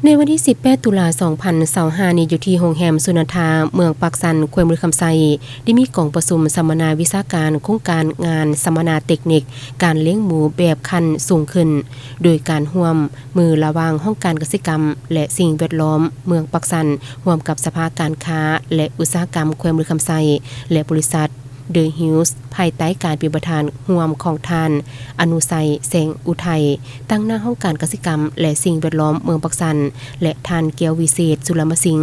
ໃນວັນທີສິບແປດ ຕຸລາ ສອງພັນຊາວຫ້ານີ້ ຢູ່ທີ່ໂຮງແຮມສຸນັນທາ ເມືອງປາກຊັນ ແຂວງບໍລິຄຳໄຊ ໄດ້ມີກອງປະຊຸມສຳມະນາວິຊາການໂຄງການງານສຳມະນາເຕັກນິກການລ້ຽງໝູແບບຂັ້ນສູງຂຶ້ນ ໂດຍການຮ່ວມມືລະຫວ່າງຫ້ອງການກະສິກຳ ແລະ ສິ່ງແວດລ້ອມເມືອງປາກຊັນ ຮ່ວມກັບສະພາການຄ້າ ແລະ ອຸດສາຫະກຳແຂວງບໍລິຄຳໄຊ ແລະ ບໍລິສັດ The Hills ພາຍໃຕ້ການເປັນປະທານຮ່ວມຂອງທ່ານ ອະນຸໄຊ ແສງອຸໄທ ຕາງໜ້າຫ້ອງການກະສິກຳ ແລະ ສິ່ງແວດລ້ອມເມືອງປາກຊັນ ແລະ ທ່ານ ແກ້ວວິເສດ ສຸລະມະສິງ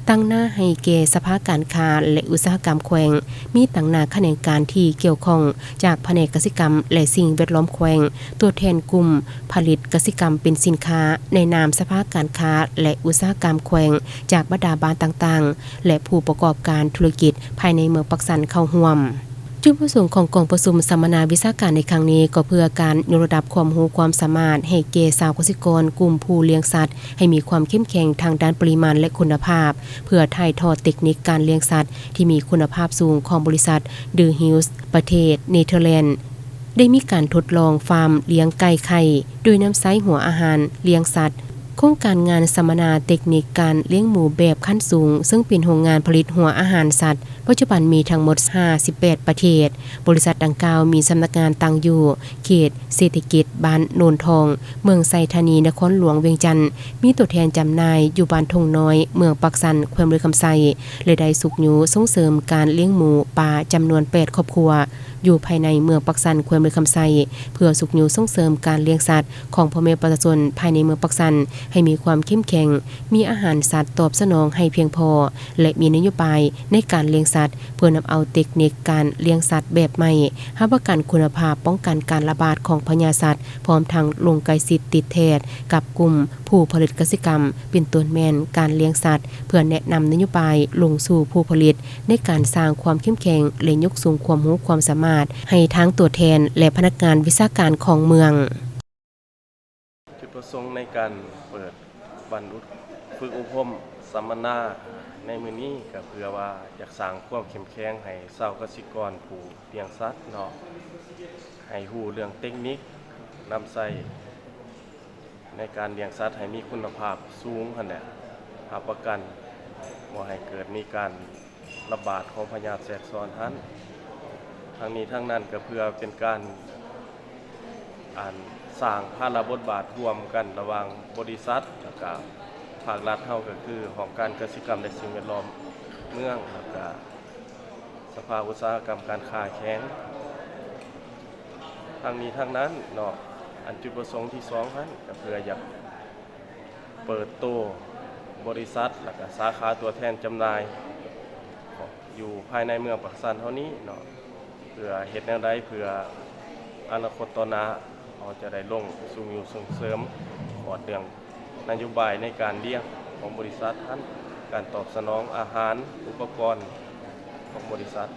ຕາງໜ້າໃຫ້ແກ່ສະພາການຄ້າ ແລະ ອຸດສາຫະກຳແຂວງ, ມີຕາງໜ້າຂະແໜງການທີ່ກ່ຽວຂ້ອງຈາກພະແນກກະສິກຳ ແລະ ສິ່ງແວດລ້ອມແຂວງ, ຕົວແທນກຸ່ມຜະລິດກະສິກຳເປັນສິນຄ້າ ໃນນາມສະພາການຄ້າ ແລະ ອຸດສາຫະກຳແຂວງ ຈາກບັນດາບ້ານຕ່າງໆ ແລະ ຜູ້ປະກອບການທຸລະກິດພາຍໃນເມືອງປາກຊັນເຂົ້າຮ່ວມ. ຈຸດປະສົງຂອງກອງປະຊຸມສຳມະນາວິຊາການໃນຄັ້ງນີ້ ກໍເພື່ອການຍົກລະດັບຄວາມຮູ້ຄວາມສາມາດໃຫ້ແກ່ຊາວກະສິກອນກຸ່ມຜູ້ລ້ຽງສັດ ໃຫ້ມີຄວາມເຂັ້ມແຂງທາງດ້ານປະລິມານ ແລະ ຄຸນນະພາບ, ເພື່ອຖ່າຍທອດເຕັກນິກການລ້ຽງສັດທີ່ມີຄຸນນະພາບສູງຂອງບໍລິສັດ The Hills ປະເທດເນເທີແລນ ໄດ້ມີການທົດລອງຟາມລ້ຽງໄກ່ໄຂ່ ໂດຍນຳໃຊ້ຫົວອາຫານລ້ຽງສັດ. ໂຄງການງານສຳມະນາເຕັກນິກການລ້ຽງໝູແບບຂັ້ນສູງ, ເຊິ່ງເປັນໂຮງງານຜະລິດຫົວອາຫານສັດ, ປັດຈຸບັນມີທັງໝົດຫ້າສິບແປດປະເທດ. ບໍລິສັດດັ່ງກ່າວມີສຳນັກງານຕັ້ງຢູ່ເຂດເສດຖະກິດບ້ານໂນນທອງ, ເມືອງໄຊທານີ, ນະຄອນຫຼວງວຽງຈັນ, ມີຕົວແທນຈຳໜ່າຍຢູ່ບ້ານທົ່ງນ້ອຍ, ເມືອງປາກຊັນ, ແຂວງບໍລິຄຳໄຊ ແລະ ໄດ້ຊຸກຍູ້ສົ່ງເສີມການລ້ຽງໝູປ່າຈຳນວນແປດຄອບຄົວ ຢູ່ພາຍໃນເມືອງປາກຊັນ ແຂວງບໍລິຄຳໄຊ ເພື່ອຊຸກຍູ້ສົ່ງເສີມການລ້ຽງສັດຂອງພໍ່ແມ່ປະຊາຊົນພາຍໃນເມືອງປາກຊັນ ໃຫ້ມີຄວາມເຂັ້ມແຂງ, ມີອາຫານສັດຕອບສະໜອງໃຫ້ພຽງພໍ ແລະ ມີນະໂຍບາຍໃນການລ້ຽງສັດ ເພື່ອນຳເອົາເຕັກນິກການລ້ຽງສັດແບບໃໝ່, ຮັບປະກັນຄຸນນະພາບ, ປ້ອງກັນການລະບາດຂອງພະຍາດສັດ, ພ້ອມທັງລົງໃກ້ຊິດຕິດແທດກັບກຸ່ມຜູ້ຜະລິດກະສິກຳ ເປັນຕົ້ນແມ່ນການລ້ຽງສັດ, ເພື່ອແນະນຳນະໂຍບາຍລົງສູ່ຜູ້ຜະລິດ ໃນການສ້າງຄວາມເຂັ້ມແຂງ ແລະ ຍົກສູງຄວາມຮູ້ຄວາມສາມາດໃຫ້ທັງຕົວແທນ ແລະ ພະນັກງານວິຊາການຂອງເມືອງ. ຈຸດປະສົງໃນການເປີດວັນຝຶກອົບຮົມສຳມະນາໃນມື້ນີ້ ກໍເພື່ອວ່າຢາກສ້າງຄວາມເຂັ້ມແຂງໃຫ້ຊາວກະສິກອນຜູ້ລ້ຽງສັດເນາະ ໃຫ້ຮູ້ເລື່ອງເຕັກນິກນຳໃຊ້ ໃນການລ້ຽງສັດໃຫ້ມີຄຸນນະພາບສູງຫັ້ນແຫຼະ, ຮັບປະກັນບໍ່ໃຫ້ເກີດມີການລະບາດຂອງພະຍາດແຊກຊ້ອນຫັ້ນ. ທັງນີ້ທັງນັ້ນກໍເພື່ອເປັນການ ອັນ ສ້າງພາລະບົດບາດຮ່ວມກັນລະຫວ່າງບໍລິສັດ ແລ້ວກະພາກລັດເຮົາ ກໍຄືຫ້ອງການກະສິກຳ ແລະ ສິ່ງແວດລ້ອມເມືອງ ແລ້ວກະ ສະພາອຸດສາຫະກຳການຄ້າແຂວງ. ທັງນີ້ທັງນັ້ນເນາະ, ອັນຈຸດປະສົງທີສອງຫັ້ນ ກໍເພື່ອຢາກເປີດໂຕບໍລິສັດ ແລ້ວກະສາຂາຕົວແທນຈຳໜ່າຍ ຢູ່ພາຍໃນເມືອງປາກຊັນເຮົານີ້ເນາະ, ເພື່ອເຮັດແນວໃດເພື່ອອະນາຄົດຕໍ່ໜ້າ ເຮົາຈະໄດ້ລົງຊຸກຍູ້ສົ່ງເສີມ ອອກເລື່ອງ ນະໂຍບາຍໃນການລ້ຽງຂອງບໍລິສັດຫັ້ນ, ການຕອບສະໜອງອາຫານ, ອຸປະກອນຂອງບໍລິສັດ